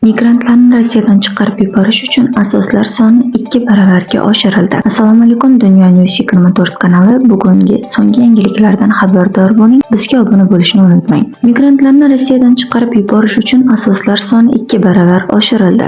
Migrantlarni Rossiyadan chiqarib yuborish uchun asoslar soni 2 baravarga oshirildi. Assalomu alaykum, Dunyo News 24 kanali bugungi so'nggi yangiliklardan xabardor bo'ling. Bizga obuna bo'lishni unutmang. Migrantlarni Rossiyadan chiqarib yuborish uchun asoslar soni 2 baravar oshirildi.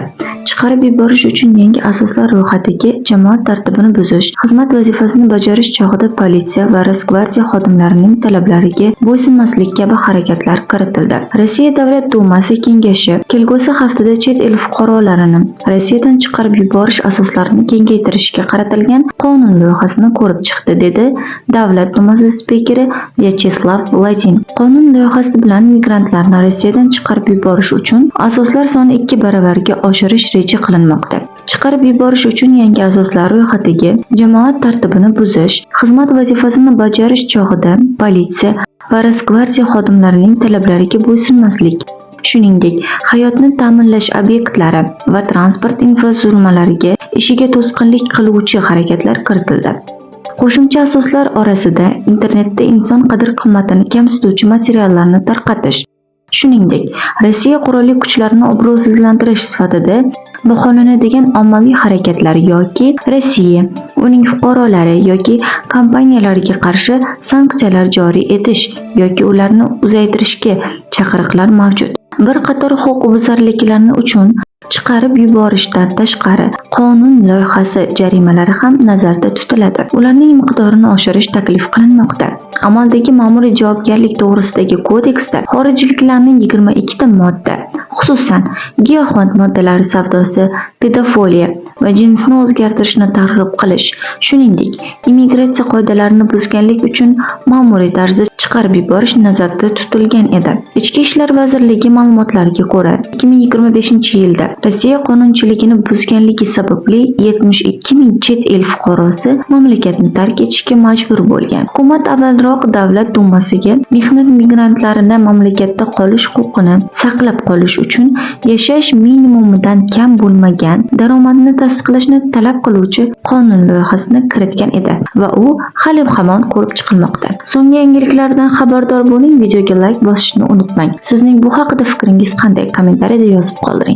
Chiqarib yuborish uchun yangi asoslar ro'yxatiga jamoat tartibini buzish, xizmat vazifasini bajarish chog'ida politsiya va Rosgvardiya xodimlarining talablariga bo'ysunmaslik kabi harakatlar kiritildi. Rossiya Davlat Dumasi kengashi kelgusi haftada chet el fuqarolarini Rossiyadan chiqarib yuborish asoslarini kengaytirishga qaratilgan qonun loyihasini ko'rib chiqdi, dedi Davlat Dumasi spikeri Vyacheslav Vladin. Qonun loyihasi bilan migrantlarni Rossiyadan chiqarib yuborish uchun asoslar soni 2 baravarga oshirish reja qilinmoqda. Chiqarib yuborish uchun yangi asoslar ro'yxatiga jamoat tartibini buzish, xizmat vazifasini bajarish chog'ida politsiya va Rosgvardiya xodimlarining talablariga bo'ysunmaslik, shuningdek, hayotni ta'minlash obyektlari va transport infratuzilmalariga ishiga to'sqinlik qiluvchi harakatlar kiritildi. Qo'shimcha asoslar orasida internetda inson qadr-qimmatini kamsituvchi materiallarni tarqatish, shuningdek, Rossiya qurolli kuchlarini obro'sizlantirish sifatida baholanadigan ommaviy harakatlar yoki Rossiya, uning fuqarolari yoki kompaniyalariga qarshi sanksiyalar joriy etish yoki ularni uzaytirishga chaqiriqlar mavjud. Bir qator huquqbuzarliklarni uchun chiqarib yuborishdan tashqari, qonun loyihasi jarimalari ham nazarda tutiladi. Ularning miqdorini oshirish taklif qilinmoqda. Amaldagi Ma'muriy javobgarlik to'g'risidagi kodeksda xorijliklarning 22 ta modda, xususan, giyohvand moddalar savdosi, pedofiliya va jinsni o'zgartirishni targ'ib qilish, shuningdek, immigratsiya qoidalarini buzganlik uchun ma'muriy tarzda chiqarib yuborish nazarda tutilgan edi. Ichki ishlar vazirligi ma'lumotlariga ko'ra, 2025-yilda Rossiya qonunchiligini buzganligi sababli 72 ming chet el fuqarosi mamlakatni tark etishga majbur bo'lgan. Hukumat avvalroq Davlat dumasiga mehnat migrantlarini mamlakatda qolish huquqini saqlab qolish uchun yashash minimumidan kam bo'lmagan daromadni tasdiqlashni talab qiluvchi qonun loyihasini kiritgan edi va u hali hamon ko'rib chiqilmoqda. So'nggi yangiliklardan xabardor bo'ling, videoga layk bosishni unutmang. Sizning bu haqida fikringiz qanday? Kommentariyada yozib qoldiring.